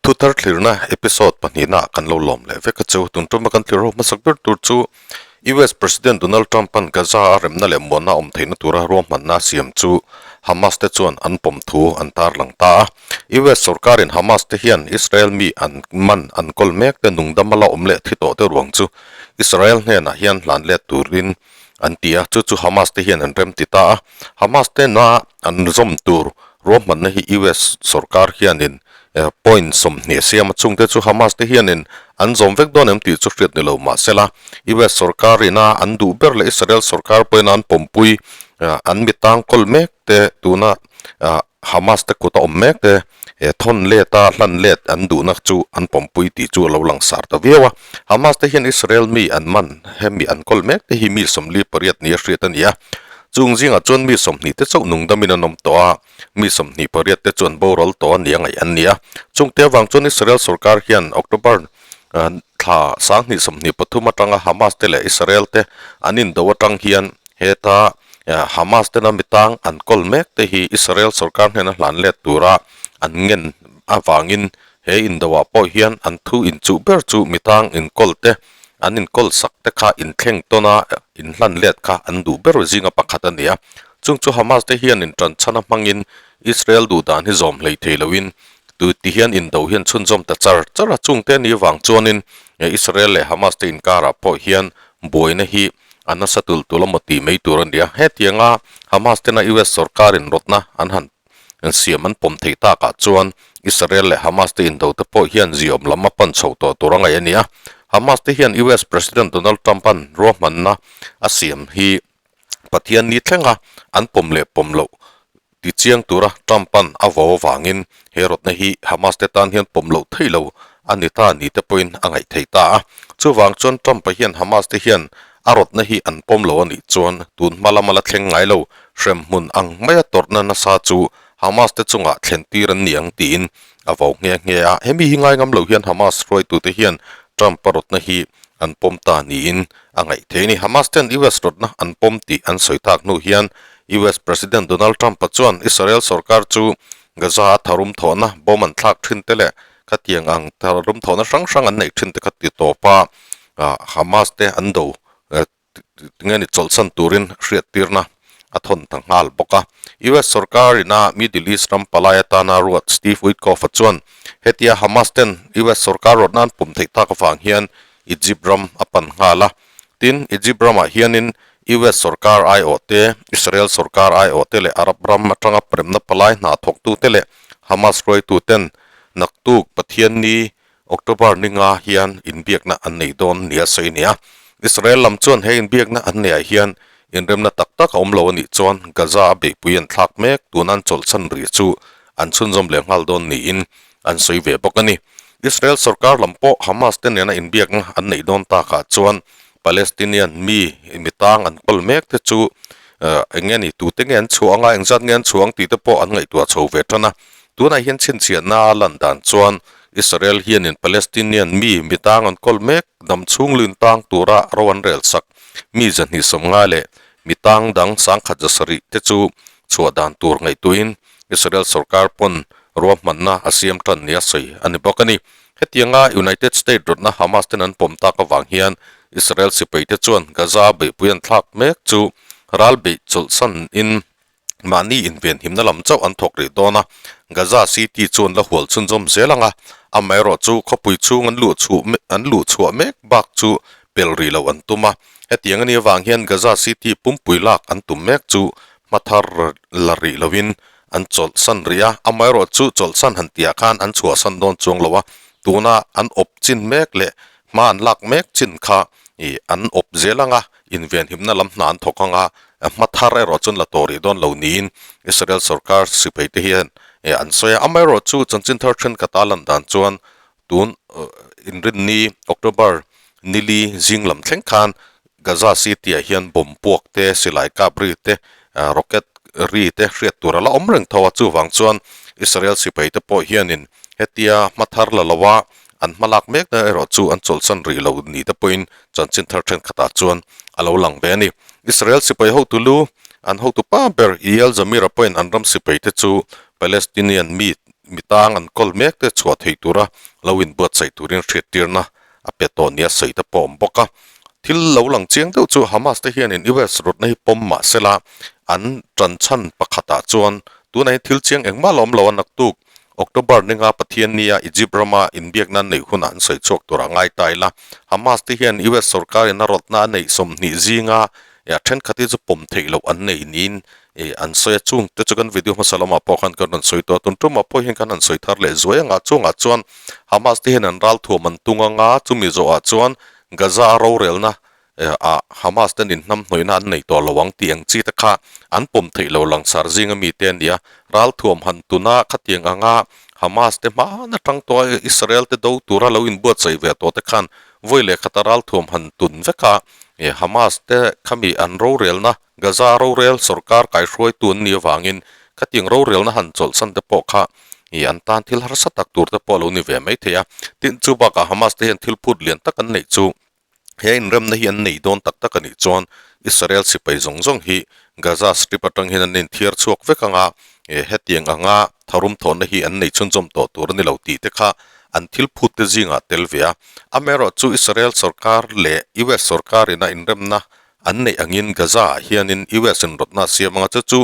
Thuthar thlirna episode pahnihna ah kan lo lawm leh vek a chu. Tun tuma kan thlir ho hmasak ber tur chu US President Donald Trump-a'n Gaza a remna leh muanna awm theihna tura ruahmanna a siam chu Hamas te chuan an pawm thu an tarlang ta a. US sorkarin Hamas te hian Israel mi an man an kawl mek te nungdam a la awm leh thi tawh te ruang chu Israel hnenah hian hlan let turin an ti a, chu chu Hamas te hian an rem ti ta a. Hamas te na an zawm tur ruahmanna hi US sorkar hianin point 20 siam a chungte chu Hamas te hianin an zawm vek dawn em tih chu hriat ni lo mahsela US sorkar ina an duh ber leh Israel sorkar pawhin an pawmpui an mi tangkawl mek te tuna Hamas te kut a awm mek te thawn let a hlan let an duhna chu an pawmpui tih chu a lo langsar ta viau a. Hamas te hian Israel mi an man hemi an kawl mek te hi mi 48 ni a hriat a ni a, chung zingah chuan mi 20 te chauh nungdamin an awm tawh a. Mi 28 te chuan boral tawh a nia ngaih an ni a. Chungte avang chuan Israel sorkar hian October thla 2023 atanga Hamas te leh Israel te an indo atang hian heta Hamas tena mi tang an kawl mek te hi Israel sorkar hnena hlan let tura an ngen avangin he indoah pawh hian an thu inchuh ber chu mi tang inkawl te an inkawl sak te kha inthleng tawn a inhlan let kha an duh ber zinga pakhat a ni a. Chung chu Hamas te hian intan chhan a hmangin Israel duh dan hi zawm hlei thei loin tu ti hian indo hian chhunzawm ta char char a. Chungte a nih vang chuanin Israel leh Hamas te inkarah pawh hian buaina hi a nasa tul tul a maw tih mai tur a ni a. Hetianga Hamas tena US sorkarin rawtna an han siam an pawm theih takah chuan Israel leh Hamas te indo te pawh hian ziawm lam a pan chho tawh tur a ngaih a ni a. Hamas te hian US President Donald Trump-a'n ruahmanna a siam hi Pathian ni thlenga an pawm leh pawm loh ti chiang tura Trump-a'n a vau avangin he rawtna hi Hamas te tan hian pawm loh theih lo a ni ta ni te pawhin a ngaih theih ta a. Chuvang chuan Trump-a hian Hamas te hian a rawtna hi an pawm lo a nih chuan tun hma lama la thleng ngai lo hremhmun ang maia tawrhna nasa chu Hamas te chungah thlen tir an ni ang tiin a vau nghe nghe a. Hemi hi ngai ngam lo hian Hamas hruaitute hian Trump-a rawtna hi an pawm ta niin a ngaih thei a ni. Hamas ten US rawtna an pawm tih an sawi tak hnu hian US President Donald Trump-a chuan Israel sorkar chu Gaza a tharum thawhna bomb an thlak thin te leh khatiang ang tharum thawhna hrang hrang an neih thin te kha ti tawp a, Hamas te an do tinge ni chawlhsan turin hriattirna a thawn ta nghal bawk a. US sorkar ina Middle East ram palai atana ruat Steve Witkoff-a chuan hetia Hamas ten US sorkar rawtna an pawm theih tak avang hian Egypt ram a pan nghal a. Tin, Egypt ramah hianin US sorkar aiawh te, Israel sorkar aiawh te leh Arab ram atanga premna palai hna thawktute leh Hamas hruaituten naktuk Pathianni October ninga hian inbiakna an nei dawn nia sawi a ni a. Israel lam chuan he inbiakna an neiah hian inremna tak tak a awm lo a nih chuan Gaza a beihpui an thlak mek tuna an chawlhchhan ri chu an chhunzawm leh nghal dawn niin an sawi ve bawk a ni. Israel sorkar lam pawh Hamas te nena inbiakna an neih dawn takah chuan Palestinian mi mi tang an kawl mek te chu eng nge ni tute nge an chhuah anga engzat nge an chhuah ang tih te pawh an ngaihtuah chho ve tan a. Tunah hian chhinchhiahna a lan dan chuan Israel hianin Palestinian mi mi tang an kawl mek dam chhung luin tang tura ro an rel sak mi 250 leh mi tang dang 1,170 te chu chhuah dan tur ngaihtuahin Israel sorkar pawn ruahmanna a siam tan nia sawi a ni bawk a ni. Hetianga United States rawtna Hamas ten an pawm tak avang hian Israel sipai te chuan Gaza beihpui an thlak mek chu ral beih chawlhsan in mahni invenhimna lam chauh an thawk rih dawn a, Gaza City chu an la hual chhunzawm zel ang a, amaherawhchu khawpui chhung an luh chhuh an luh chhuah mek bak chu pel rih loh an tum a. Hetiang a nih avang hian Gaza City pumpui lak an tum mek chu hmathar la rih loin an chawlhsan rih a, amaherawhchu chawlhsan han tihah khan an chhuahsan dawn chuang lo a, tuna an awp chin mek leh hma an lak mek chin kha ih an awp zel ang a, invenhimna lam hna an thawk ang a, hma thar erawh chuan la tawh rih dawn lo niin Israel sorkar sipai te hian an sawi a, amaherawhchu chanchin thar thenkhat a lan dan chuan tun inrinni October nili zing lam thleng khan Gaza City ah hian bomb puak te, silai kap ri te, rocket ri te hriat tur a la awm reng tho a, chuvang chuan Israel sipai te pawh hianin hetia hma thar la lo a an hma lak mek na erawh chu an chawlhsan rih lo ni te pawhin chanchin thar thenkhatah chuan a lo lang ve a ni. Israel sipai hotu lu an hotu pa ber Eyal Zamir-a pawhin an ram sipai te chu Palestinian mi. mi tang an kawl mek te chhuah thei tura lo inbuatsaih turin hriattirna a pe tawh nia sawi te pawh a awm bawk a. Thil lo lang chiang deuh chu Hamas te hianin US rawtna hi pawm mah sela an tanchhan pakhatah chuan tunah hian thil chiang engmah la awm lo a naktuk October ninga Pathian nia Egypt rama inbiakna an neih hunah an sawi chhuak tur a ngai ta ila. Hamas te hian US sorkarin a rawtna a neih 20 zinga a thenkhat hi chu pawm theih loh an nei niin an sawi a, chung te chu kan video hmasa lamah pawh khan kan rawn sawi tawh a, tun tumah pawh hian kan han sawi thar leh zuai anga chungah chuan Hamas te hian an ralthuam an tung anga chumi zawhah chuan Gaza a rorelna ah Hamas ten inhnamhnawihna an nei tawh lo ang tih ang chi te kha an pawm theih lo langsar zinga mi te a ni a. Ralthuam han tuna khatiang anga Hamas te hma atang tawh a Israel te do tura lo inbuatsaih ve tawh te khan vawi leh khata ralthuam han tun vek a, Hamas te khami an rorelna Gaza rorel sorkar kaihruaitu an nih avangin khatiang rorelna han chawlhsan te pawh kha an tan thil harsa tak tur te pawh a lo ni ve mai thei a. Tin, chu bakah Hamas te hian thil phut lian tak an neih chu He inremna hi an nei dawn tak tak a nih chuan Israel sipai zawng zawng hi Gaza Strip atang hian an inthiar chhuak vek ang a, hetiang anga tharum thawhna hi an nei chhunzawm tawh tur a ni lo tih te kha an thil phut te zingah tel ve a. Amaherawh chu Israel sorkar leh US sorkar ina inremna an neih angin Gaza ah hianin US in rawtna a siam ang a, chu chu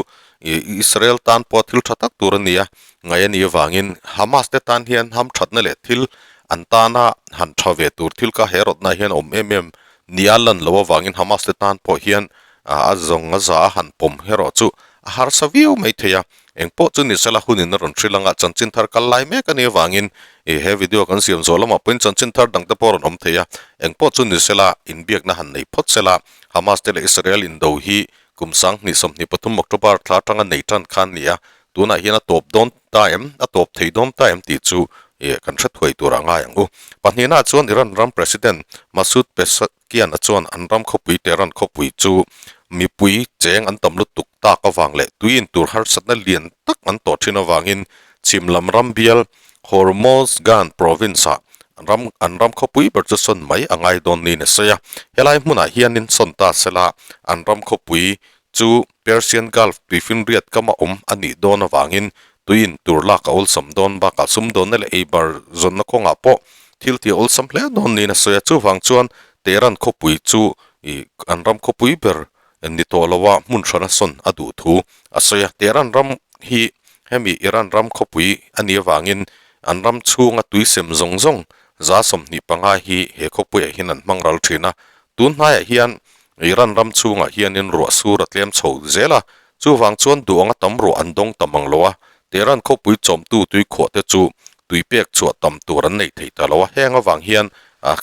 Israel tan pawh thil tha tak tur a ni a, ngaih a nih avangin Hamas te tan hian hamthatna leh thil an tana han tha ve tur thil kha he rawtna ah hian a awm em em nia lan loh avangin Hamas te tan pawh hian a zawng a za a han pawm erawh chu a harsa viau mai thei a. Engpawh chu ni sela hunin a rawn hrilh anga chanchin thar kal lai mek a nih avangin ih he video kan siam zawh lamah pawhin chanchin thar dang te pawh a rawn awm thei a. Engpawh chu ni sela inbiakna han nei phawt sela Hamas te leh Israel indo hi kum 2023 October thla atanga nei tan khan ni a, tunah hian a tawp dawn ta em, a tawp thei dawn ta em tih chu ih kan hre thuai tur a ngai ang u. Pahnihnaah chuan Iran ram President Masoud Pezeshkian-a chuan an ram khawpui Tehran khawpui chu mipui cheng an tam lutuk tak avang leh tui intur harsatna lian tak an tawh thin avangin chhim lam ram bial Hormozgan province-ah ram an ram khawpui ber chu sawn mai a ngai dawn niin a sawi a. Helai hmunah hianin sawn ta sela an ram khawpui chu Persian Gulf tuifinriat kama awm a nih dawn avangin tui intur lak a awlsam dawn bakah sumdawnna leh eibar zawnna kawngah pawh thil tih a awlsam hle dawn niin a sawi a. Chuvang chuan Tehran khawpui chu ih an ram khawpui ber ni tawh loa hmun hrana sawn a duh thu a sawi a. Tehran ram hi hemi Iran ram khawpui a nih avangin an ram chhunga tui sem zawng zawng 25 hi he khawpuiah hian an hmang ral thin a. Tun hnaiah hian Iran ram chhungah hianin ruah sur a tlem chho zel a, chuvang chuan duh anga tam ruah an dawng tam ang lo a, Tehran khawpui chawmtu tuikhuah te chu tui pek chhuah tam tur an nei thei ta lo a, heng avang hian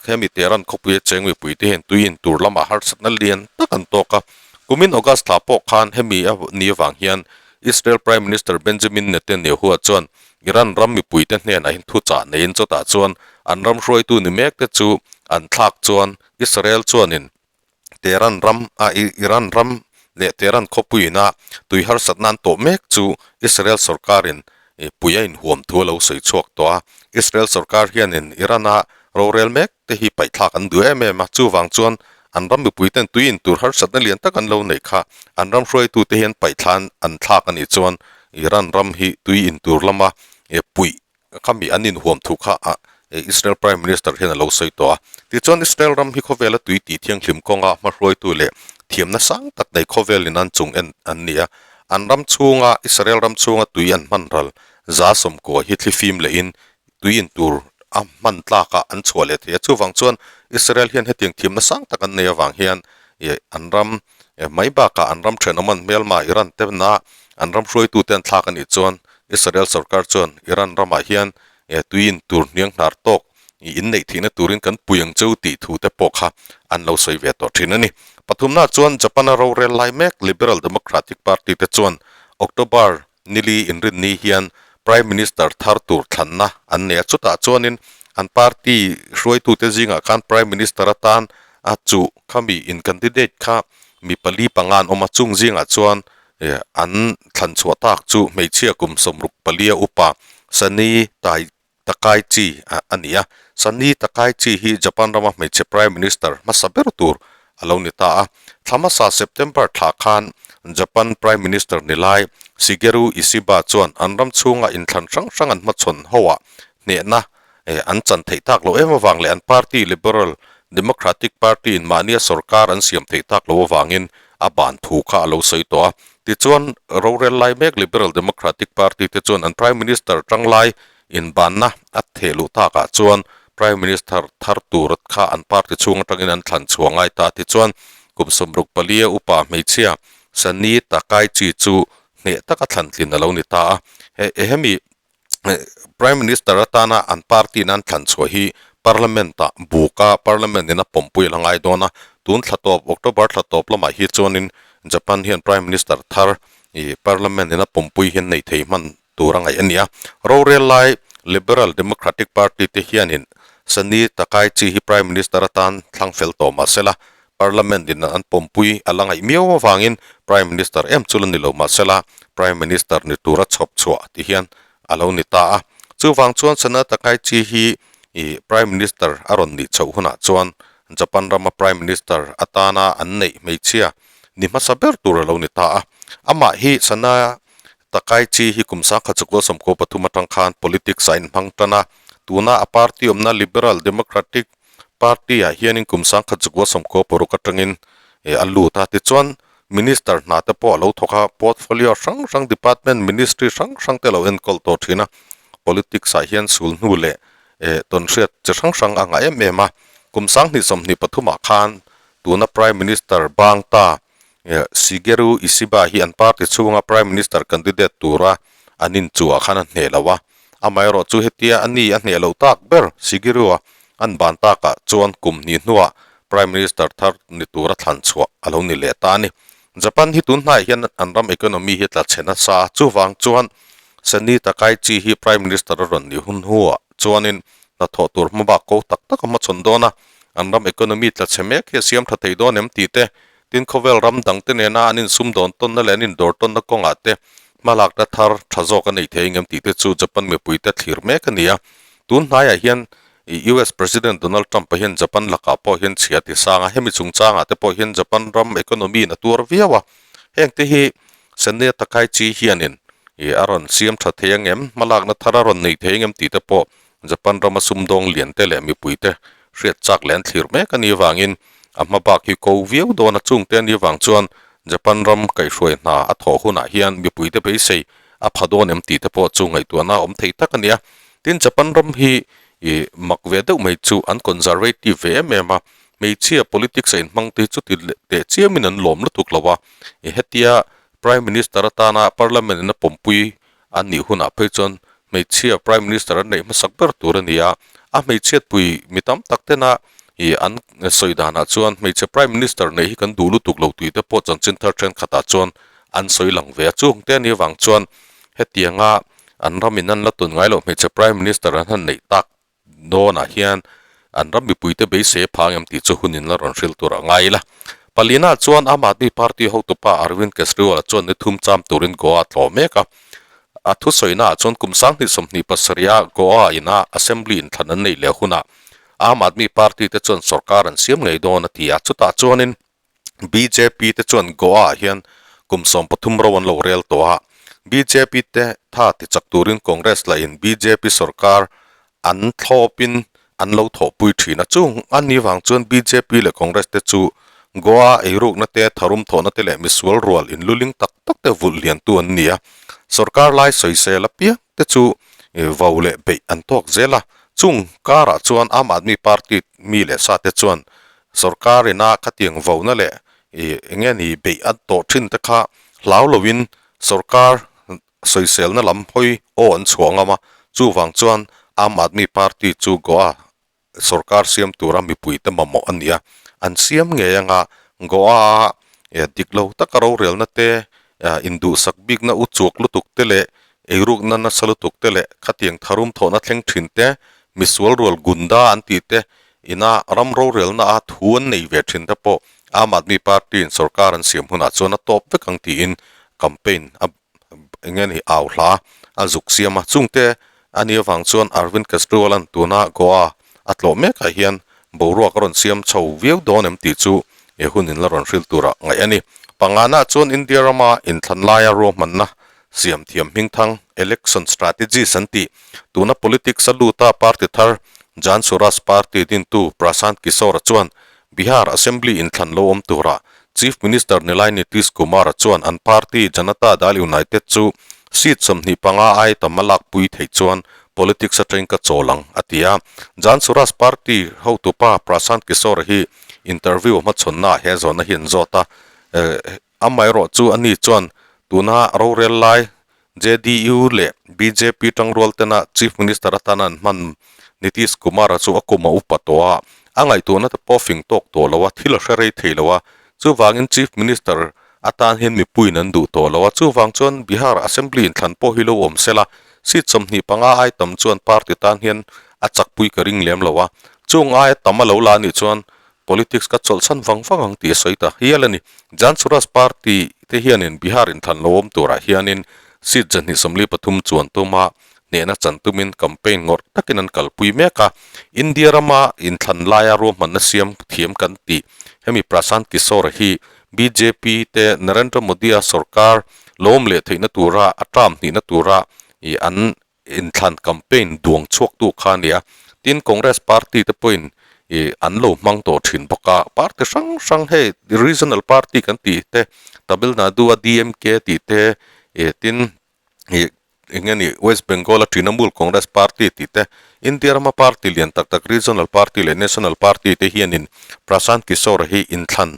hemi Tehran khawpuia cheng mipui te hian tui in tur lamah harsatna lian tak an tawk a. Kumin August thla pawh khan hemi a ni avang hian Israel Prime Minister Benjamin Netanyahu-a chuan Iran ram mipui te hnenah hian thuchah neiin chawtah chuan an ram hruaitu ni mek te chu an thlak chuan Israel chuanin Tehran ram a Iran ram leh Tehran khawpuiina tui harsatna an tawh mek chu Israel sorkarin pui a inhuam thu a lo sawi chhuak tawh a. Israel sorkar hianin Iran-a rorel mek te hi paihthlak an duh em em a, chuvang chuan an ram mipuiten tui intur harsatna lian tak an lo neih kha an ram hruaitute hian paihthlan an thlak a nih chuan Iran ram hi tui intur lama puih Khami an inhuam thu kha a Israel Prime Minister hian a lo sawi tawh a. Tichuan Israel ram hi khawvela tui tih thianghlim kawnga hmahruaitu leh thiamna sang tak nei khawvelin an chung en an ni a. An ram chhunga Israel ram chhunga tui an hman ral 90% hi thlifim lehin tui in tur a hman tlakah an chhuah leh thei a. Chuvang chuan Israel hian hetiang thiamna sang tak an nei avang hian an ram mai bakah an ram thenawm an hmelma Iran te na an ram hruaitute an thlak a nih chuan Israel sorkar chuan Iran ramah hian tui in tur hniang hnar tawk in neih theihna turin kan pui ang cheu tih thu te pawh kha an lo sawi ve tawh thin a ni. Pathumna chuan Japan-a rorel lai mek Liberal Democratic Party te chuan October nili inrinni hian Prime Minister thar tur thlanna an nei a, chutah chuanin an party hruaitute zingah khan Prime Minister atan a chuh khami in candidate kha mi pali panga an awm a, chung zingah chuan An thlan chhuah tak chu hmeichhia kum 64 a upa Sani Tai Takaichi a ni a. Sani Takaichi hi Japan rama hmeichhe Prime Minister hmasa ber tur a lo ni ta a. Thla hmasa September thla khan Japan Prime Minister ni lai Shigeru Ishiba chuan an ram chhunga inthlan hrang hrang an hmachhawn hoah hnehna an chan theih tak loh em avang leh an party Liberal Democratic Party in mahnia sorkar an siam theih tak loh avangin a ban thu kha a lo sawi tawh a. Tichuan, rorel lai mek Liberal Democratic Party te chuan an Prime Minister tanglai inbanna a theh luh takah chuan Prime Minister thar tur kha an party chhung atangin an thlan chhuah ngai ta. Tichuan, kum 64 a upa hmeichhia Sani Takaichi chu hneh taka thlan tlin a lo ni ta a. Hemi Prime Minister atana an party in an thlan chhuah hi Parliament ah buka Parliament in a pawmpui a la ngai dawn a, tun thla tawp October thla tawp lamah hi chuanin Japan hian Prime Minister thar ih Parliament in a pawmpui hian nei thei hman tur a ngaih a ni a. Rorel lai Liberal Democratic Party te hianin Sani Takaichi hi Prime Minister atan thlang fel tawh mah sela Parliament in an pawmpui a la ngaih miau avangin Prime Minister em chu la ni lo mahsela Prime Minister ni tura chhawp chhuah ti hian a lo ni ta a. Chuvang chuan Sana Takaichi hi ih Prime Minister a rawn nih chhoh hunah chuan Japan rama Prime Minister atana an neih hmeichhia ni hmasa ber tur a lo ni ta a. Amah hi Sana Takaichi hi kum sangkhat chukua 13 atang khan politics a inhmang tan a, tuna a party awmna Liberal Democratic Party ah hianin kum 1996 atangin a lut a, tichuan Minister hna te pawh a lo thawk a, portfolio hrang hrang department ministry hrang hrang te a lo enkawl tawh thin a, politics ah hian sul hnu leh tawnhriat chi hrang hrang a ngah em em a, kum 2023 ah khan tuna Prime Minister bang ta Shigeru Ishiba hi an party chhunga Prime Minister candidate tura an inchuah khan a hneh lo a, amaherawh chu hetia a ni a hneh loh tak ber Shigeru-a an ban takah chuan kum hnih hnuah Prime Minister thar ni tura thlan chhuah a lo ni leh ta a ni. Japan hi tun hnaiah hian an ram economy hi tla chhe nasa a, chuvang chuan Sani Takaichi hi Prime Minister a rawn nih hun hnuah chuanin hnathawh tur hmabak ko tak tak a hmachhawn dawn a, an ram economy tla chhe mek hi a siam tha thei dawn em tih te Tin, khawvel ram dangte nena an insumdawn tawnna leh an indawr tawnna kawngah te hmalakna thar tha zawk a nei thei engem tih te chu Japan mipuite thlir mek a ni a. Tun hnaiah hian US President Donald Trump-a hian Japan lakah pawh hian chhia ti sang a, hemi chungchangah te pawh hian Japan ram economy in a tuar viau a. Heng te hi Sanae Takaichi hianin a rawn siam tha thei angem, hmalakna thar a rawn nei thei engem tih te pawh Japan rama sumdawng liante leh mipuite hriat chak leh an thlir mek a nih avangin a hma bak hi ko viau dawn a chungte a nih avang chuan Japan ram kaihhruai hna a thawh hunah hian mipuite beisei a pha dawn em tih te pawh chu ngaihtuahna a awm thei tak a ni a. Tin, Japan ram hi ih mak ve deuh mai chu an conservative ve em em a, hmeichhia politics a inhmang te hi chuti teh chiamin an lawm lutuk lo a, ih hetia Prime Minister atana Parliament in a pawmpui A nih hunah phei chuan hmeichhia Prime Minister an neih hmasak ber tur a ni a, a hmeichhiatpui mi tam tak tena ih an sawi danah chuan hmeichhe Prime Minister neih hi kan duh lutuk lo tih te pawh chanchin thar thenkhatah chuan an sawi lang ve a. Chung te a nih avang chuan hetianga an ramin an la tun ngai loh hmeichhe Prime Minister an han neih tak Dawnah hian an ram mipuite beisei a phang em tih chu hunin la rawn hrilh tur a ngai ila. Palina chuan Aam Aadmi Party hotupa Arvind Kejriwal-a chuan ni thum cham turin Goa a tlawh mek a. A thusawiinaah chuan kum 2027-a Goa ina Assembly inthlan an neih leh hunah Aam Aadmi Party te chuan sorkar an siam ngei dawn a ti a. Chutah chuanin bjp te chuan Goa ah hian kum 13 ro an lo rel tawh a, bjp te tha ti chak turin Congress lahin bjp sorkar an thlawpin an lo thawhpui thin a, chung a ni vang chuan bjp leh Congress te chu Goa eirukna te, tharum thawhna te leh misual rual inluling tak tak te vulh liantu an ni a, sorkar lai sawisel apiang te chu vau leh beih an tawk zel a, chung karah chuan Aam Aadmi Party mi leh sa te chuan Sorkar ina khatiang vona leh ih eng nge ni beih a tawh thin te kha hlau loin sorkar sawiselna lam hawi aw an chhuah ngam a, chuvang chuan Aam Aadmi Party chu Goa sorkar siam tura mipuite mamawh a ni a, an siam ngei anga Goa a dik lo taka rorelna te induhsak bikna u chuak lutuk te leh eirukna nasa lutuk te leh khatiang tharum thawhna thleng thin te, misual rual gunda an tih te Ina ram rorelna a thu an nei ve thin te pawh Aam Aadmi Party in sorkar an siam hunah chuan a tawp vek ang tiin campaign a eng nge ni au hla a zuk siam a. Chungte a nih avang chuan Arvind Kejriwal an tuna Goa a tlawh mekah hian boruak a rawn siam chho viau dawn em tih chu He hun in la rawn hril tura ngaih a ni. Pangana chuan India rama inthlan laia ruahmanna siam thiam hmingthang, election strategist an tih, tuna politics a luta party thar Jan Suraaj Party dintu Prashant Kishor-a chuan Bihar Assembly inthlan lo awm tura Chief Minister Nilai Nitish Kumar-a chuan an party Janata Dal United chu seat 25 ai tam a lakpui theih chuan politics atangin ka chawl ang, a ti a. Jan Suraaj Party hotupa Prashant Kishor-a hi interview hmachhawnnaah he zawhna hi an zawt a, amaherawh chu ani chuan tuna rorel lai JDU leh bjp tangrual tena Chief Minister atana an hman Nitish Kumar-a chu a kum a upa tawh a, a ngaihtuahna te pawh fing tawk tawh lo a, thil a hre rei thei lo a, chuvangin Chief Minister atan hian mipuiin an duh tawh lo a, chuvang chuan Bihar Assembly inthlan pawh hi lo awm sela, seat 25 ai tam chuan party tan hian a chakpui ka ring lem lo a, Chung aia tam a lo la anih chuan politics ka chawlhsan vang vang ang tih a sawi ta hial a ni. Jan Suraaj Party te hianin Bihar inthlan lo awm turah hianin seat 143 chuan tuma hnehna chan tumin campaign ngawrh takin an kalpui mek a. India rama inthlan laia ruahmanna siam thiam kan tih hemi Prashant Kishor hi bjp te Narendra Modi-a sorkar lawm leh theihna tura a term hnihna tura an inthlan campaign duang chhuaktu kha a ni a, tin Congress party te pawhin ih an lo hmang tawh thin bawk a, party hrang hrang hei regional party kan tih te Tamil Nadu a DMK tih te ih tin ih eng nge ni West Bengal a Trinamool Congress party tih te India rama party lian tak tak regional party leh national party te hianin Prashant Kishor hi inthlan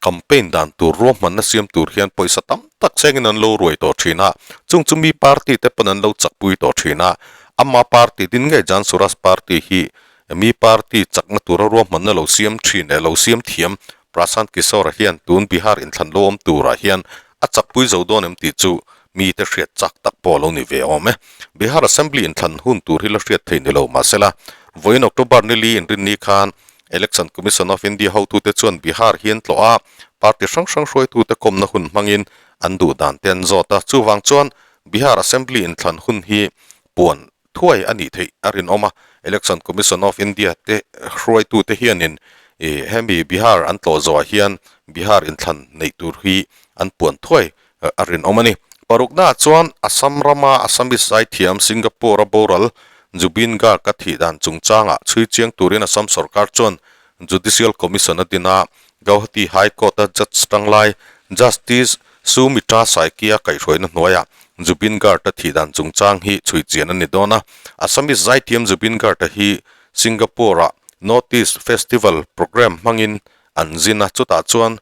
Campaign dan tur ruahmanna siam tur hian pawisa tam tak chengin an lo ruai tawh thin a, chung chu mi party te pawn an lo chakpui tawh thin a. Ama party din ngei Jan Suraaj party hi mi party chakna tura ruahmanna lo siam thin leh lo siam thiam Prashant Kishor-a hian tun Bihar inthlan lo awm turah hian a chakpui zo dawn em tih chu mite hriat chak tak pawh a lo ni ve awm e. Bihar Assembly inthlan hun tur hi la hriat thei ni lo mahsela vawiin October nili inrinni khan Election Commission of India hotute chuan Bihar hi an tlawh a, party hrang hrang hruaitute kawmna hun hmangin an duh dan te an zawt a. Chuvang chuan Bihar Assembly inthlan hun hi puan thuai a nih theih a rinawm a. Election Commission of India te hruaitute hianin hemi Bihar an tlawh zawhah hian Bihar inthlan neih tur hi an puan thuai a rinawm a ni. Paruknaah chuan Assam rama Assamese zaithiam Singapore-a boral Zubeen Garg-a thih dan chungchangah chhui chiang turin Assam sorkar chuan Judicial Commission a din a, Gauhati High Court-a judge tanglai Justice Sumitra Saikia kaihhruaina hnuaiah Zubeen Garg-a thih dan chungchang hi chhui chian a ni dawn a. Assamese zaithiam Zubeen Garg-a hi Singapore-a North East Festival programme hmangin an zin a, chutah chuan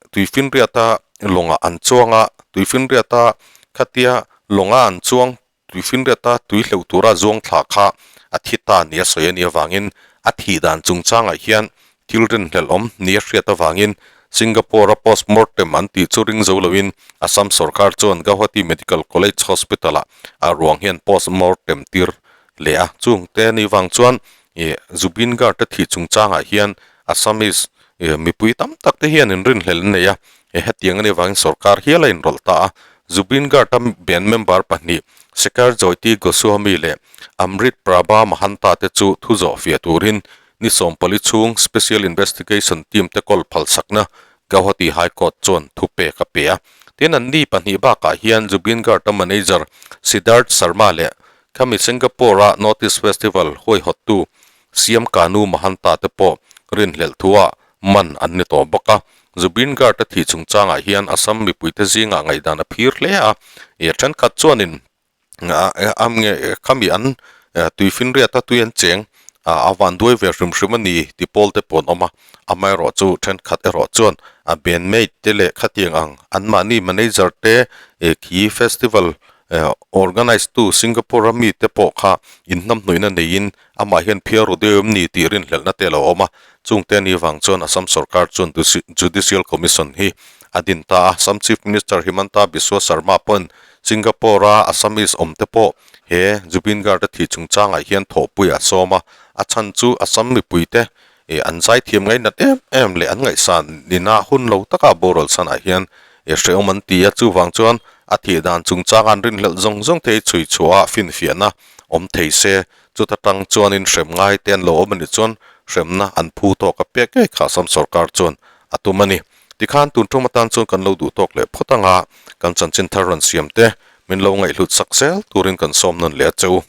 tuifinriata lawngah an chuang a, tuifinriata khatia lawnga an chuang tuifinriata tui hleuh tura zuang thla kha a thi ta nia sawi a nih avangin a thih dan chungchangah hian thil rinhlelh awm nia hriat avangin Singapore-a postmortem an tih chu ring zo loin Assam sorkar chuan Gauhati Medical College Hospital-ah a ruang hian postmortem tir leh a, chungte ni vang chuan Ih Zubeen Garg te thih chungchangah hian Assamese ih mipui tam tak te hian inrinhlelh an nei a, eh hetiang a nih avangin sorkar hial a inrawlh ta a. Zubeen Garg a band member pahnih Shekhar Jyoti Goswami leh Amrit Prabha Mahanta te chu thu zawh fiah turin ni 14 chhung Special Investigation Team te kawl phalsakna Gauhati High Court chuan thu pek a pe a. Tin an ni pahnih bakah hian Zubeen Garg a manager Siddharth Sharma leh Khami Singapore-a North East Festival huaihawttu Siam Kanu Mahanta te pawh rinhlelh thuah man an ni tawh bawk a. Zubeen Garg-a thih chungchangah hian Assam mipuite zingah ngaihdan a phir hle a. Ih thenkhat chuanin khami an tuifinriata tui an cheng a van duai ve hrim hrim a ni ti pawl te pawh an awm a. Amaherawh chu thenkhat erawh chuan a bandmate te leh khatiang ang anmahni manager te khi festival Organise tu Singapore a mite pawh kha inhnamhnawihna neiin amah hian phiar ru deuh em ni tih rinhlelhna te a lo awm a, chungte a nih vang chuan Assam sorkar chuan Judicial Commission hi a din ta a. Assam Chief Minister Himanta Biswa Sarma pawhin Singapore a Assamese awmte pawh he Zubeen Garg-a thih chungchangah hian thawhpui a sawm a, a chhan chu Assam mipuite an zaithiam ngainat em em leh an ngaihsan nina hun lo taka boral chhanah hian hrehawm an ti a, chuvang chuan a thih dan chungchanga an rinhlelh zawng zawng te hi chhui chhuah a finfiahna awm thei se, chuta tang chuanin hrem ngai te an lo awm a nih chuan hremna an phu tawk a pek ngei kha Assam sorkar chuan a tum a ni. Tikhan tun tum atan chuan kan lo duh tawk leh phawt anga kan chanchin thar rawn siam te min lo ngaihhlut sak zel turin kan sawm nawn leh a che u.